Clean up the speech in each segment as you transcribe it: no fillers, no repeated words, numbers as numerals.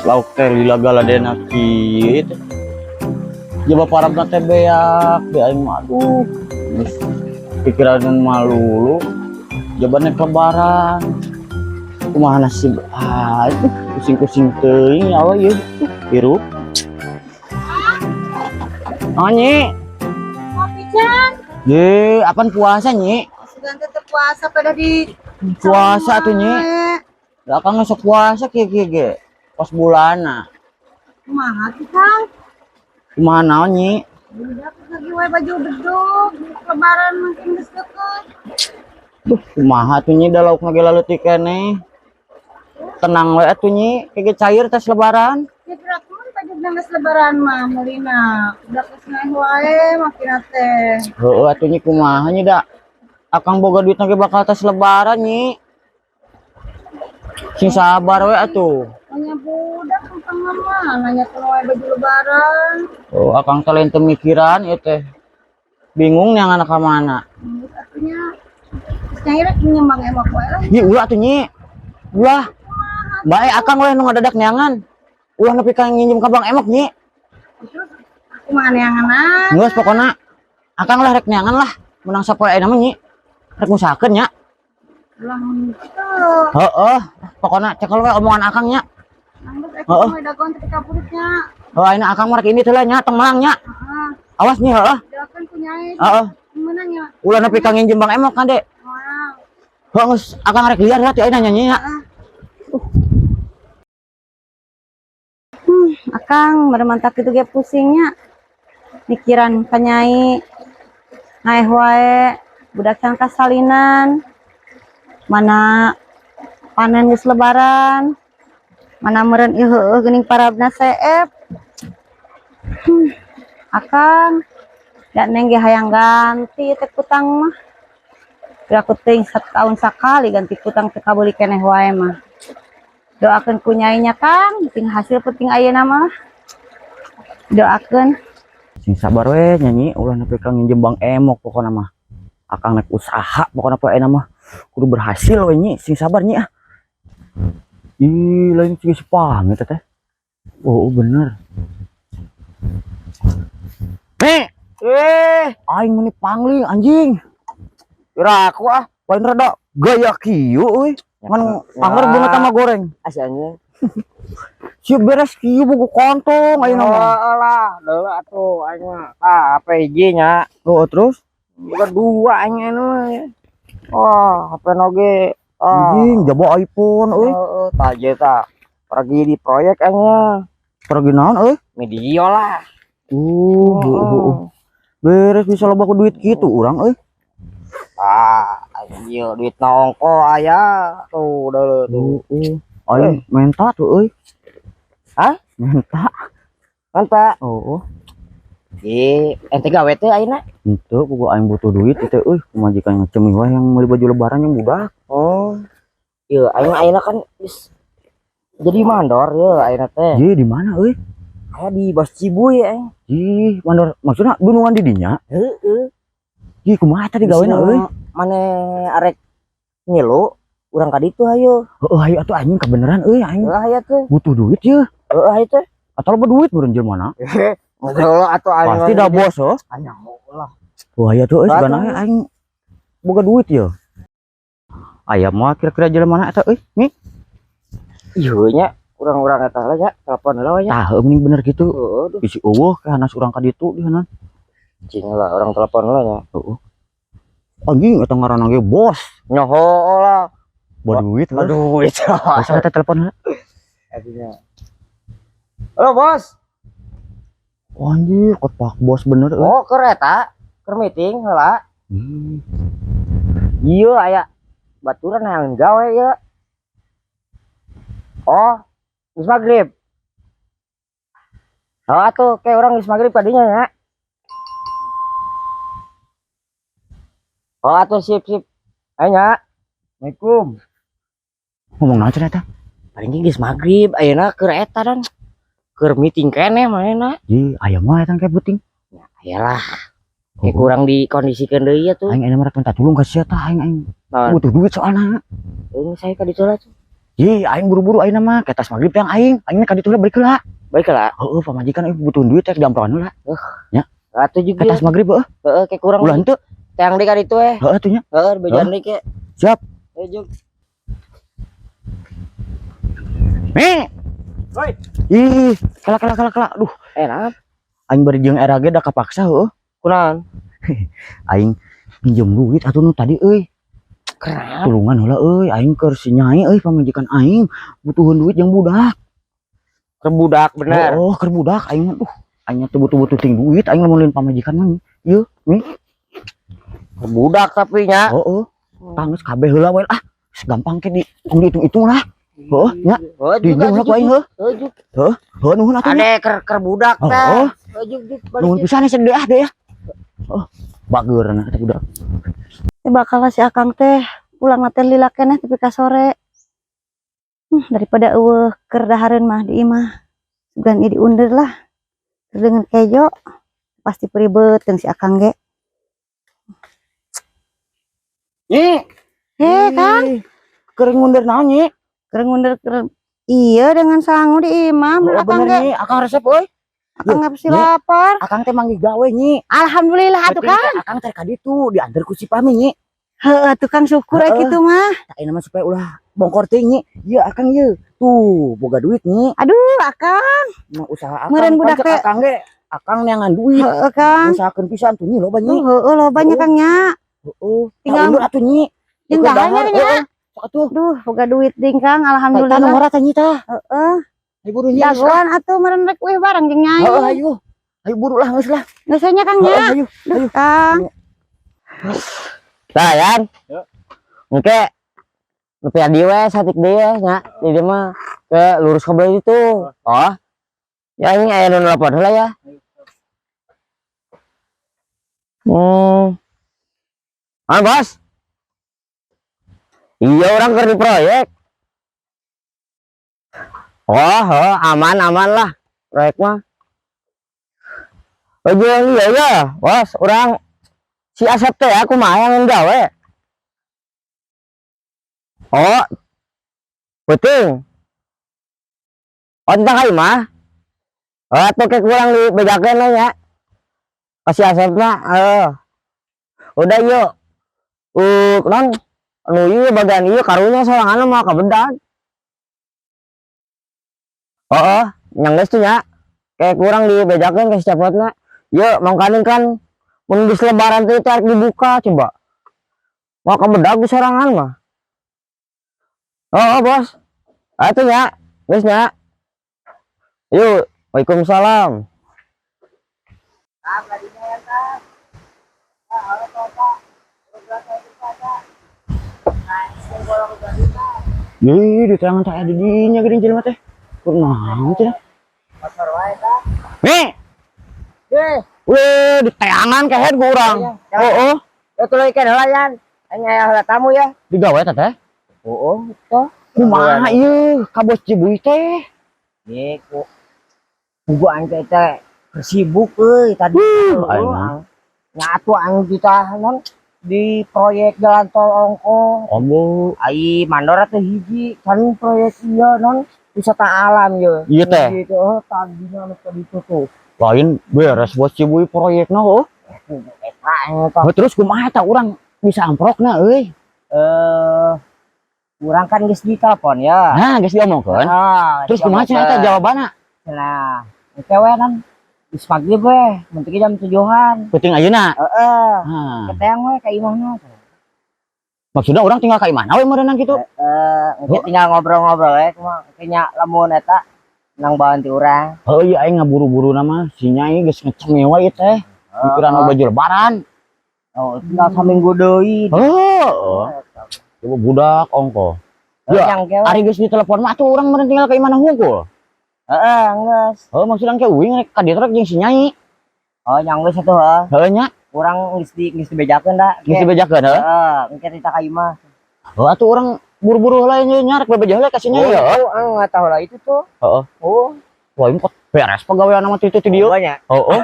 Lauk teh lila galadena kieu teh. Jaba parabna teh beak, di aing mah aduh. Geus pikiran malulu. Jaba nek lebaran. Kumaha nasib, ah itu pusing-pusing teuing, ya Allah ieu hirup. Oh, Nyi. Ngopi can. Ye, apaan puasa, Nyi? Sugan tetep puasa pada di Puasa tuh, Nyi. Lah kang sok puasa kieu kieu ge. Pas bulana. Kumaha tuh, Kang? Kumaha naon, Nyi? Udah lagi wae baju bedug, lebaran makin geus deket. Duh, kumaha tuh, Nyi, da laukna ge laleutik keneh. Tenang we atuh, Nyi, kege cair tas lebaran. Ya berat mun baju geus lebaran mah meulina. Udah geus naeh wae makin teh. Heueuh atuh, Nyi, kumaha, Nyi, da? Akang boga duitna ge bakal tas lebaran, Nyi. Sing sabar we atuh. Nanya budak tentang mah, nanya tuh wae baju lebaran. Oh, akang teh lain teu mikiran ieu teh. Bingung neangan ka mana. Geus atunya. Geus nyair rek nyembang emok wae lah. Nyi, ulah atuh, Nyi. Ulah. Bae akang we nu ngadadak neangan. Ulah nepi ka nginjem ka Bang Emok, Nyi. Terus kumaha neangan? Geus pokona akang lah rek neangan lah. Menang sapoe ayeuna mah, Nyi. Rek ngusahakeun nya. Ulah gitu. Heeh, pokona cekel we omongan akang nya. Anggeus ek Heeh. mah dagoan teh kapurutnya. Oh, ayeuna akang mah rek ini teh lah nya, tong melang nya. Heeh. Awas, Nyi, heeh. Doakeun ku Nyai. Heeh. Menang ya. Ulah nepi ka nginjem Bang Emok kan, Dek. Wah. Heeh, geus akang rek liar lah ti ayeuna nyanyi nya. Akang mermantak itu ge pusingnya. Mikiran ka Nyai. Naeh wae budak can kasalinan. Mana panen geus lebaran. Mana meureun ieu heueuh geuning parabna seep. Akang da neng ge hayang ganti teh kutang mah. Piraku teuing setahun sakali ganti kutang teh kabeuli keneh wae mah. Doakeun ku Nyai nya, Kang, penting hasil penting ayeuna mah. Doakeun. Sing sabar we nyanyi, ulah nepi ka nginjem Bang Emok pokona mah. Akang nek usaha pokona poe ayeuna mah kudu berhasil we, Nyi, sing sabar, Nyi, ah. Ih, lain sih si pamit teh. Oh, bener. Nih, Eh, aing meni pangling anjing. Kira aku ah. Lain rada gaya kieu euy. Ngan angger beungeut mah goreng. Asa anjing. Siap beres kieu bogo kontong ayeuna mah. Oh lah, deuleu atuh aing mah. Ah, HP hiji nya. Oh, terus? Boga dua aing anu mah. Wah, HP oge. Ah, Anjing, jaba iPhone euy. Heeh, tah je tah. Pergi di proyek aing mah. Pergi naon euy? Video lah. Uh. Beres bisa loba ku duit kitu urang euy. Ah, anjir duit nongko aya. Tuh, deuleu tuh. Heeh. Aing menta tuh euy. Hah? Menta. Mantap. Oh. Ih, ente gawe teh ayeuna? Henteu, bogo aing butuh duit teh euy. Pamajikan ngecemih wae yang meuli baju lebaran yang budak. Oh. Iya, aing ayeuna kan geus jadi mandor ya ayeuna teh. Ye, di mana euy? Aya di Bos Cibuy aing. Ih, mandor maksudna gunungan di dinya? Heeh. Ih, kumaha tadi gawena euy? Mane arek ngilu urang ka ditu hayu. Heeh, hayu atuh anjing, kebeneran euy aing. Heeh, hayu teh. Butuh duit ye. Heeh, hayu teh. Atau loba duit meureun jelema mana? Ngobrol atuh aing. Pasti dah bos oh. Anya lah. Wah, ya tuh euy, Batu. sigana aing boga duit ye. Aya mah kira-kira jelema mana eta euy? Nih. Ieu nya urang-urang eta lah nya, telepon heula we nya. Tah, heueuh mending bener gitu. Heeh, duh. Bisi euweuh ka hanas urang ka ditu di hanan. Cing lah urang telepon heula nya. Heeh. Anjing eta ngaranna ge bos. Nyoho lah. Bawa duit heuh. Aduh, itu. Masa eta telepon heula. Artinya. Halo, Bos. Anjir, kotak bos bener euy. Oh, keur eta, keur meeting heula. Iya, aya baturan yang gawe ya. Oh, geus maghrib. Oh, atuh kayak urang geus maghrib kadinya ya. Oh, atuh sip sip. Ayo nya. Assalamualaikum. Ngomong naon cenah eta? Paling ge geus maghrib ayeuna keur eta dan keur meeting keneh manehna. Ih, aya mah eta kayak penting. Ya aya lah. Kayak kurang dikondisikeun deui atuh. Aing ayeuna mah rek minta tulung ka sia tah, aing aing Naon? butuh duit soalna. Euy, saya ka ditu lah tuh. Ih, aing buru-buru aing mah, ke tas magrib yang aing, aing ka ditu balik heula. Balik lah. Heeh, pamajikan aing butuh duit teh diamprokan heula. Atuh juga. Ke tas magrib heuh. Heeh, kayak kurang. Ulah henteu. Teang deui ka ditu eh. Heeh tuh nya. Heeh, bejaan deui ke. Siap. Ayo juk. Mi. Oi. Ih, kala kala kala kala. Aduh, Eh, nah, aing bari jeung era ge da kapaksa heuh. kunaon? Aing pinjem duit atuh nu tadi euy. Kenapa? Tulungan heula euy, aing keur si Nyai euy, pamajikan aing butuheun duit jeung budak. Keur budak bener. Oh, keur budak aing mah duh. Aing teh butuh-butuh ting duit aing lamun lain pamajikan mah. Ieu, mi. Keur budak tapi nya. Heeh. Tah geus kabeh heula we ah. Geus gampang ke di tong dihitung-hitung lah. Heeh, nya. Oh, juga Dijung lah ku aing heuh. Heuh, juk. Heuh, nuhun atuh nya. Ade keur budak teh. Heeh. Heuh, juk juk balik. Nuhun pisan ya ah deh ya. Oh, bageurna eta budak. Teh bakal si Akang teh pulang teh lila keneh tepi ka sore. Daripada euweuh keur dahareun mah di imah. Sugan ieu diundur lah. Keur dengan kejo pasti ribet jeung si Akang ge. Nyi. Heh, Kang, Keur ngundur naon, Nyi? Keur ngundur keur iya dengan sangu di imah, Oh, mun Akang bener ge. Nyi, Akang resep euy. Akang ge pasti Nyi. Lapar. Akang teh manggih gawe, Nyi. Alhamdulillah atuh, Penting Kang. teh Akang teh ka ditu diantar ku si Pami, Nyi. Heeh atuh Kang, syukur aya Heeh. kitu mah. Tah ayeuna mah supaya ulah bongkor teuing, Nyi. Ieu Akang ieu. Tuh, boga duit, Nyi. Aduh, Akang. Mah usaha Akang. Meureun budak Pan cek teh. Akang ge, Akang neangan duit. Heeh, Kang. Usahakeun pisan tuh, Nyi, loba, Nyi. Tuh heueuh loba nya Heeh. Kang nya. Heeh. Tinggal- Tah undur atuh, Nyi. Jeung Keur dahar dahar, nya. heeh. Sok atuh. Duh, boga duit ding Kang, Tah tah nu alhamdulillah. ngora teh, Nyi tah. Heeh. Ayo buru, Nyi, geus lah. Jagoan atuh meureun rek uih bareng jeung Nyai. Heeh, ayo. Ayo buru lah geus lah. Geus nya Kang nya. Heeh, ayo. Duh, Kang. Tah, Yan. Ya. Engke nepi adi we satik deui we nya. Di dieu mah ke lurus ke belah itu. Oh. Ya ini aya nu nelpon heula ya. Ah, Bos. Iya urang keur di proyek. Oh, oh, aman aman lah proyek mah. Oh, jeung iya ya, Bos, urang si Asep teh aku mah yang gawe. Oh, penting. Oh, tentang ka imah. Oh, atuh ke kurang dibejakeun lah ya. Kasih Asep mah, eh. Udah yuk. Non, anu ieu bagian ieu karunya sorangan mah kabedag. Oh, yang geus tuh nya. Kayak kurang dibejakeun ke si cepotna. Yuk, mangkaning kan mun geus lebaran tuh tarik dibuka coba. Mau kabedag di sorangan mah. Oh, bos. Atuh nya, geus nya. Yuk, waalaikumsalam. Ih, di tangan saya di dinya geuning jelema teh. Kunaon cenah? Mi. Weh, di teangan kehed ku urang. Heeh, Ya tuluy kan heula Yan. Aing aya heula tamu ya. Digawe teh teh. Oh, toh. Kumaha ieu ka Bos Cibuy teh? Nih ku buku aing teh teh sibuk euy tadi. Aing mah. Nyatu aing kita non di proyek jalan tol ongko. Obo. Ai mandor atuh hiji kan proyek ieu non wisata alam ye. Iya teh. Gitu, oh, tadinya nu tadi itu tuh. Lain beres Bos Cibuy proyekna heuh. Eta aing teh. Heuh, terus kumaha eta urang bisa amprokna euy? Eh, urang kan geus ditelepon ya. Nah, geus diomongkeun. Nah, Terus kumaha cenah eta jawabanna? Nah, engke we non geus magrib we, mun teh jam 7-an. Penting ayeuna. Heeh. Nah, Keteang we ka imahna. Maksudnya urang tinggal ka imahna we meureunang kitu. Eh, engke tinggal ngobrol-ngobrol we kumaha engke nya lamun eta nang bawaan ti urang. Heuh, ieu aing ngaburu-buru na mah si Nyai geus ngecenge wae ieu teh. Pikiran baju lebaran. Oh, tinggal saminggu deui. Heuh. Coba budak ongko. Ya, Yang ke we. ari geus ditelepon mah atuh urang meureun tinggal ka imahna hungkul. Heeh, geus. Heuh, maksudna ke uing rek ka dieu rek jeung si Nyai. Oh, yang geus atuh heuh. Heuh nya, Urang geus dibejakeun da. geus dibejakeun heuh. Heeh, engke tita ka imah. Heuh atuh urang buru-buru heula nya rek bebeja heula ka si Nyai ya. Oh, ah, nggak tahu lah itu tuh. Heeh. Oh, Wah, ini kok beres pagawean mah ti ti dieu. banyak. Heeh.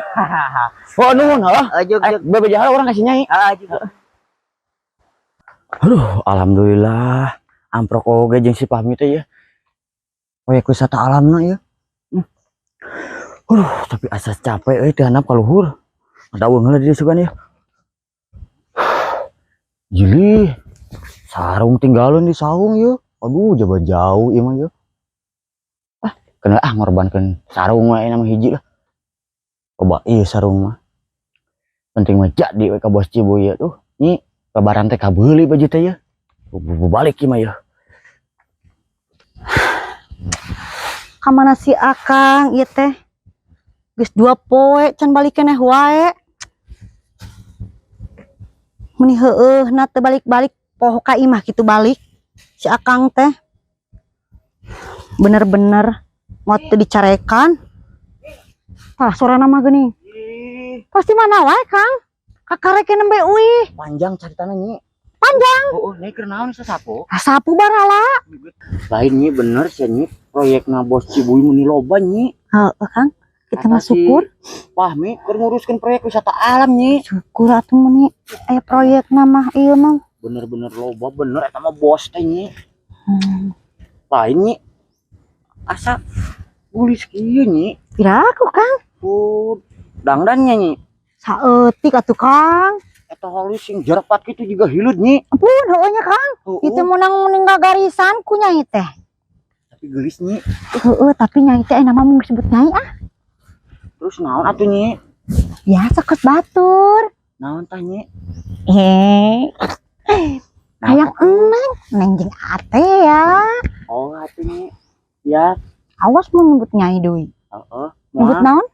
Oh, nuhun heuh. Eh, juk Eh, juk. bebeja heula urang ka si Nyai. Ah, juk. Aduh, alhamdulillah. Amprok oge jeung si Fahmi teh ya. Proyek wisata alamna ya. Aduh, tapi asa capek euy teh handap ka luhur. Ada heula di dieu sugan ya. Jili, sarung tinggalin di saung ya. Aduh, jaba jauh ieu mah ya. Ah, kena ah ngorbankeun sarung mah mah hiji lah. Coba ieu sarung mah. Penting mah jadi we ka Bos Cibuy ya tuh. Nyi, lebaran teh kabeuli baju teh ya. Balik ieu mah ya. Kamana si Akang ieu teh? Geus 2 poe can balik keneh wae. Meni heueuh na teu balik-balik, poho ka imah kitu balik. Si Akang teh. Bener-bener mau teu dicarekan. Tah sorana mah geuning. Pasti mana wae, Kang? Kakarek nembe uih. Panjang caritana, Nyi. Panjang. Oh, oh, nih keur naon sasapu? Sapu barala. Lain, Nyi, bener sih, Nyi. Proyekna Bos Cibuy meni loba, Nyi. Heeh, Kang. Kita mah Kata si syukur. Fahmi keur nguruskeun proyek wisata alam, Nyi. Syukur atuh meni aya proyekna mah ieu mah. Bener-bener loba bener eta mah bos teh, Nyi. Lain, Nyi. Asa gulis kieu, Nyi. Piraku, Kang? Ku dangdannya, Nyi. Saeutik atuh, Kang. Eta halus sing jerepat kitu juga hileud, Nyi. Ampun, heueuh nya, Kang. Heueuh. Itu menang meninggal garisan ku Nyai teh. Tapi geulis, Nyi. Heeh, tapi Nyai teh nama mau disebut Nyai ah. Terus naon atuh, Nyi? Biasa kos batur. Naon tah, Nyi? Eh. Hayang eneng, neng jeung ate ya. Oh, atuh, Nyi. Ya, Awas mau nyebut Nyai deui. Heeh. Nyebut naon?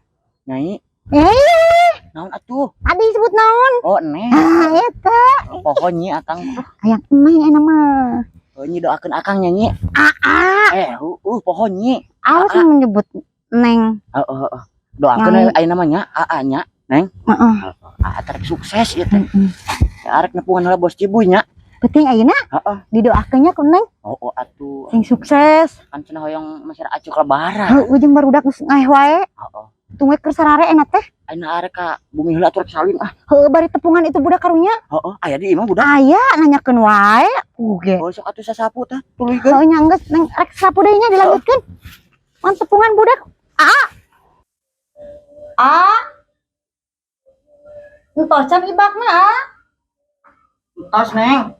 Nyai. Eh, Naon atuh? Tadi sebut naon? Oh, neng. Ah, eta. Poho, Nyi, akang. Hayang eneng enak mah. Oh, Nyi doakeun akang nya, Nyi. Ah, Eh, poho, Nyi. awas mau menyebut neng. Heeh, heeh. Doakeun Nyai. aya namanya AA nya, Neng. Heeh. Aa arek sukses ieu teh. Heeh. Arek nepungan heula Bos Cibuy nya. Penting ayeuna Heeh. didoakeun nya ku neng Oh, oh atuh. sing sukses. Kan cenah hoyong masih acuk lebaran. Heueuh jeung barudak geus ngaeh wae. Heeh. Tunggu keur sarare enak teh. Ayeuna arek ka bumi heula atuh rek salin ah. Heueuh bari tepungan itu budak karunya. Heeh, aya di imah budak. Aya nanyakeun wae uge. Oh, sok atuh sasapu tah, tuluykeun. Heueuh nya geus neng rek sapu deui nya dilanjutkeun. Man tepungan budak. A. A. Entos can ibakna, A. Tos, Neng.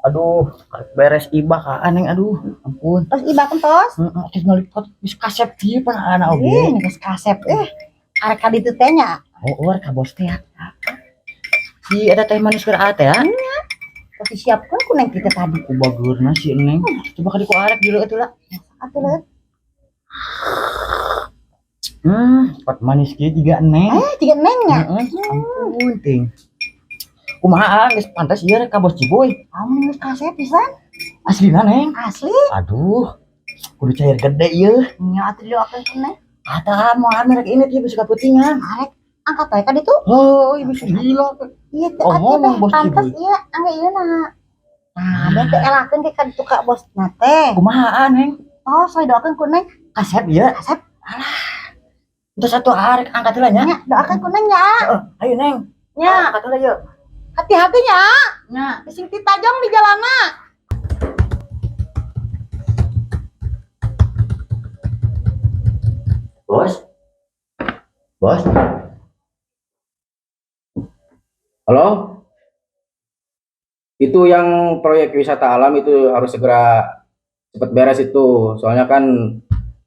Aduh, beres ibak ka Neng, aduh, ampun. Tos ibak entos. Heeh, geus ngalipot geus kasep kieu pan anak oge. Ih, geus kasep eh. Arek ka ditu teh nya. Oh, oh, ka bos teh ya. Si ada teh manis keur teh ya. Tos disiapkeun ku neng kita tadi. Ku bageurna si Neng. Coba kali ku arek di leueut lah. Atuh leueut. Cepat manis kieu juga Neng. Eh, jiga neng nya. Heeh, ampun ting. Kumaha geus pantas ieu rek ka Bos Cibuy. Amun geus kasep pisan. Aslina, Neng. Asli. Aduh, kudu cair gede ieu. Nya atuh didoakeun ku neng. Ata mau rek ini tuh bisa kaputingan. Arek angkat wae ka ditu. Oh, ieu bisa gila. Iya teh Oh, atuh ngomong teh Bos pantes Cibuy. ieu angge ieu na. Nah, ben teh elakeun ke ka ditu ka bos na teh. Kumaha, Neng? Oh, saya doakeun ku neng. Kasep ieu. Kasep. Terus satu arek angkat heula nya. Nya, doakeun ku neng nya. Heeh, ayo Neng. Nya, Angkat heula yeuh. hati-hati nya. Nya. Sing titajong di jalana. Bos. Bos. Halo? Itu yang proyek wisata alam itu harus segera cepat beres itu. Soalnya kan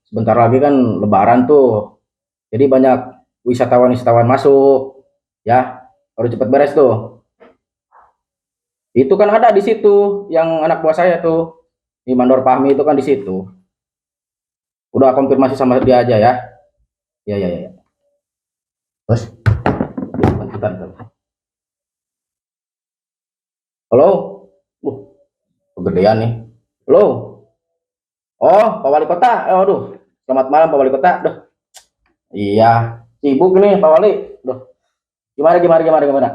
sebentar lagi kan lebaran tuh. Jadi banyak wisatawan-wisatawan masuk. Ya, harus cepat beres tuh. Itu kan ada di situ yang anak buah saya tuh. Di Mandor Fahmi itu kan di situ. Udah konfirmasi sama dia aja ya. Ya, ya, ya. Bos. Bentar, bentar. Halo? Kegedean nih. Halo? Oh, Pak Wali Kota. Aduh. Selamat malam Pak Wali Kota. Duh. Iya, sibuk nih Pak Wali. Duh. Gimana gimana gimana gimana?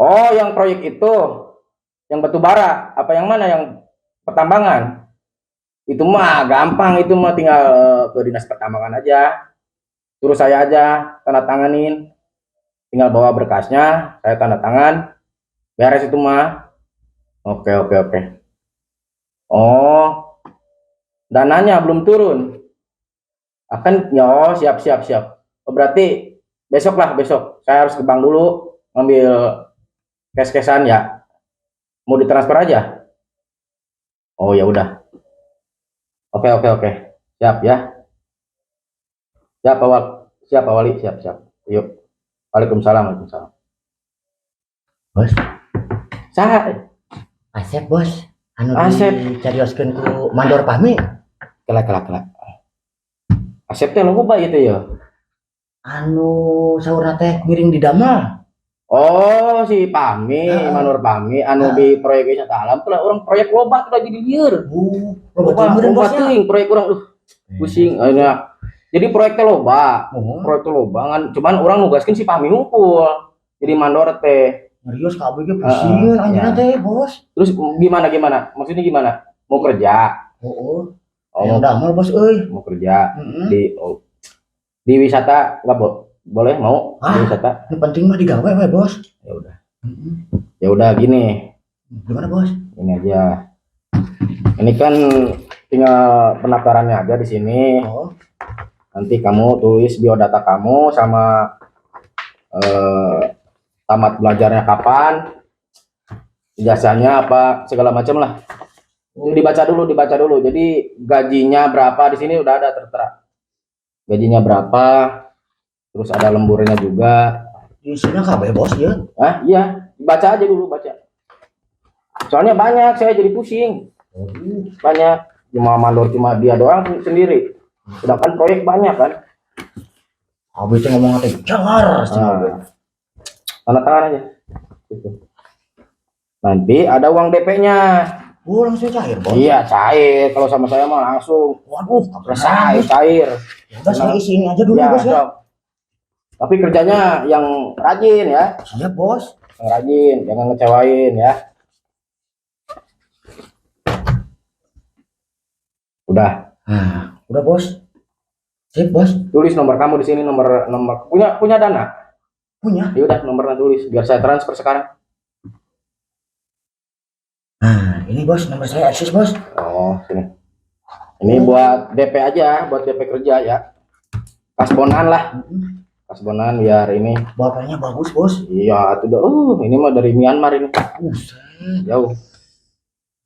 Oh, yang proyek itu, yang batu bara, apa yang mana yang pertambangan? Itu mah gampang, itu mah tinggal ke dinas pertambangan aja. Suruh saya aja tanda tanganin. Tinggal bawa berkasnya, saya tanda tangan. Beres itu mah. Oke. Oh, dananya belum turun. Akan, ya, oh, siap, siap, siap. Oh, berarti besok lah, besok. Saya harus ke bank dulu, ngambil cash-cashan ya. Mau ditransfer aja? Oh, ya udah. Oke. Siap ya. Siap, Pak Wali. Siap, Pak Wali. Siap, siap. Yuk. Waalaikumsalam, waalaikumsalam. Bos, Saha? Asep, Bos. Anu Asep. Dicarioskeun ku Mandor Pahmi. Kela, kela, kela. Asep teh loba itu ya. Anu saurna teh ngiring di damel. Oh, si Pahmi, Heeh. Mandor Pahmi, anu di proyek wisata alam tuh lah, urang proyek loba tuh lagi di lieur. Loba Loba, teuing meureun, loba Bos, ya. teuing proyek urang, pusing. Ayeuna. Jadi proyek teh loba, Oh, proyek teh loba ngan cuman urang nugaskeun si Pahmi hungkul. Jadi mandor teh. Serius kabeh ge pusing anjeunna teh, Bos. Terus gimana gimana? Maksudnya gimana? Mau kerja? Oh, Oh, yang mau, damel, Bos euy. Mau kerja Heeh. di oh, di wisata nggak boleh mau di Ah. wisata? Nu penting mah digawe we, Bos. Ya udah. Heeh. Ya udah gini, Gimana, Bos? Ini aja. Ini kan tinggal pendaftarannya aja di sini. Oh, Nanti kamu tulis biodata kamu sama tamat belajarnya kapan, ijazahnya apa segala macam lah. Itu dibaca dulu, dibaca dulu. Jadi gajinya berapa di sini udah ada tertera. Gajinya berapa, terus ada lemburnya juga. Di sini kabeh, Bos, ya. Ah, iya, baca aja dulu, baca. Soalnya banyak, saya jadi pusing. Banyak. Cuma mandor cuma dia doang sendiri. Sedangkan proyek banyak kan. Abi teh ngomong teh jangar cenah. Nah, tanda tangan aja. Gitu. Nanti ada uang DP-nya. Oh, langsung cair, Bos. Iya, cair. Kalau sama saya mah langsung Waduh, selesai, cair. Ya udah, saya isi ini aja dulu, Ya, Bos, ya. sok. Tapi kerjanya yang rajin ya. Siap, Bos. Yang rajin, jangan ngecewain ya. Udah, Nah, udah, Bos. Sip, Bos. Tulis nomor kamu di sini, nomor nomor punya punya Dana. Punya. Ya udah, nomornya tulis biar saya transfer sekarang. Nah, ini, Bos, nomor saya eksis, Bos. Oh, sini. Ini buat DP aja, buat DP kerja ya. Kasbonan lah, kasbonan biar ini. Bapaknya bagus, Bos. Iya, itu udah. Ini mah dari Myanmar ini. Buset. Jauh.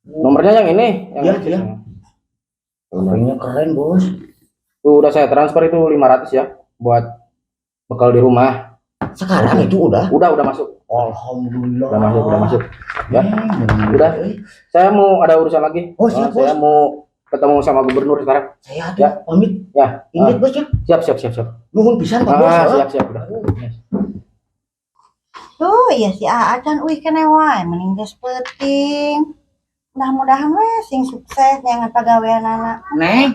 Nomornya yang ini, yang Iya, eksis. iya. Nomornya keren, Bos. Tuh udah saya transfer itu 500 ya buat bekal di rumah. Sekarang itu udah. Udah masuk. Alhamdulillah. Udah masuk, udah masuk. Ya. Udah. Udah. Saya mau ada urusan lagi. Oh, siap, Saya Bos. mau ketemu sama gubernur sekarang. Saya tuh Ya. pamit. Ya. Indit, Bos, ya. Siap, siap, siap, siap. Nuhun pisan, Pak Bos. Ah, Ya. siap, siap, udah. Tuh, iya si Aa can uih keneh wae, mending geus peuting. Mudah-mudahan we sing sukses neangan pagaweanana. Neng,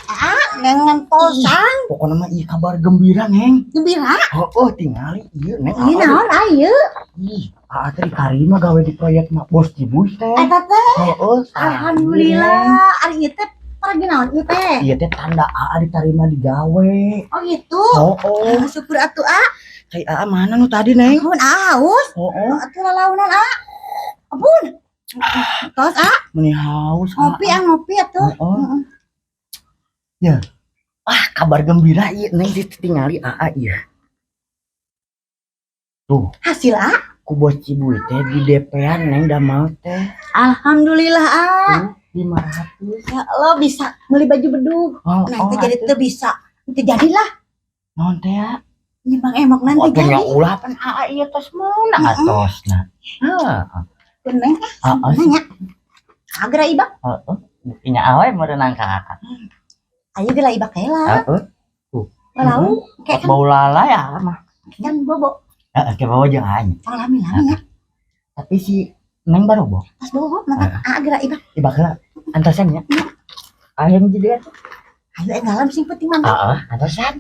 Aa, neangan tosan. Pokoknya mah ieu kabar gembira, Neng. Gembira. Oh, tingali ieu, Neng. Ini naon ayeuna? Ih, Aa teh ditarima gawe di proyek mak Bos Cibuy teh. Eta teh Oh, alhamdulillah. Ari ieu teh paragi naon ieu teh? Ieu teh tanda Aa ditarima di gawe. Oh gitu. Oh. Ah, syukur atuh, ah. Cai Aa mana nu tadi, Neng? Ampun, ah, haus. Oh, Atuh lalaunan, ah. Ampun. Tos, ah, meni haus. Ngopi ah, ngopi atuh. Oh. Ya. Ah, kabar gembira ieu, Neng, tingali Aa ieu. Tuh, Hasil, ah. Ku Bos Cibuy teh di DP-an, Neng, damel teh. Alhamdulillah, ah. Tuh, 500. Ya Allah, bisa beli baju bedug. Oh, Nanti jadi teu bisa. Nanti jadilah Naon teh ya? Nyumbang emok nanti Oh, jadi. nya ulah pan Aa ieu tos meunang atosna. Heeh. Neng, Heeh. nanya. Agra ibak. Heeh. Nya awe merenang ka Aa. Ayo geura ibak heula. Heeh. Lalu kayak kan Bau lala ya mah. Kan bobo. Heeh, ke bawah jeung aing. Tong lami-lami ya. Tapi si Neng baru bo. Pas bobo maka agra ibak. Ibak heula. Antosan ya. Ayam jadi atuh. Ayo enggalam sing penting mantap. Heeh, antosan.